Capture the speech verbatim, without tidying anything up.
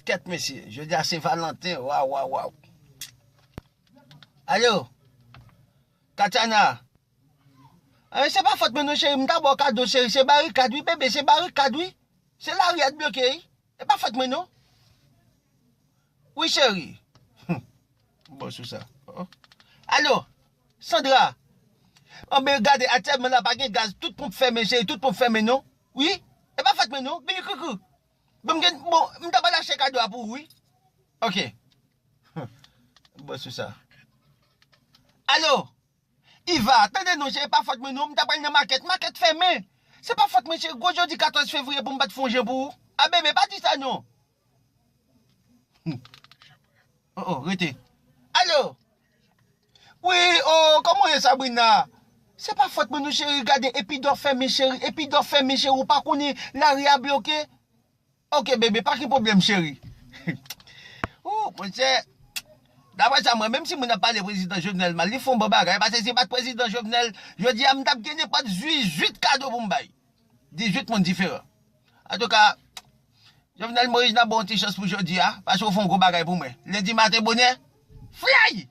Kèt mesye, jodi a Sen Valanten, waw, waw, waw. Alo, Katiana. Ay, se pa fòt mwen non, cheri, m ta ba w kado, cheri, se barikad, wi, bebe, se barikad, wi. Se lari a t bloke, wi. E pa fòt mwen non. Wi, cheri. Bon, sou sa. Oh. Alo, Sandra. Anben, gade, aktyèlman la, pa gen gaz, tout ponp fèmen, cheri, tout ponp fèmen non. Wi, e pa fòt mwen non, bili koukoukou. Bon, m gen, bon, m ta pral achte kado a pou ou, wi. Ok. Bon, sou sa. Alo, Iva, tande non, cheri, pa fòt mwen non, m ta pral nan makèt, makèt fèmen. Se pa fòt mwen, cheri, gwo jodi katòz fevriye pou m pa t fè yon jan pou ou. A bebe, pa di sa non. Oh, oh, rete. Alo. Wi, oh, kòman w ye, Sabrina? Se pa fòt mwen non, cheri, gade, epi dò fèmen, cheri, epi dò fèmen, cheri, ou pa konnen lari a bloke. Ok, bebe, pa gen pwoblèm, cheri. Oh, monchè, daprè sa, mwen, menm si moun ap pale prezidan Jovenel mal, li fè yon bon bagay, paske si pa t prezidan Jovenel, jodi a, m t ap gen nenpòt dizuit kado pou m bay. Dizuit moun diferan. Antouka, Jovenel Moïse, n ap ba w yon ti chans pou jodi a, paske w fè yon gwo bagay pou mwen. Lendi maten bonè, fly!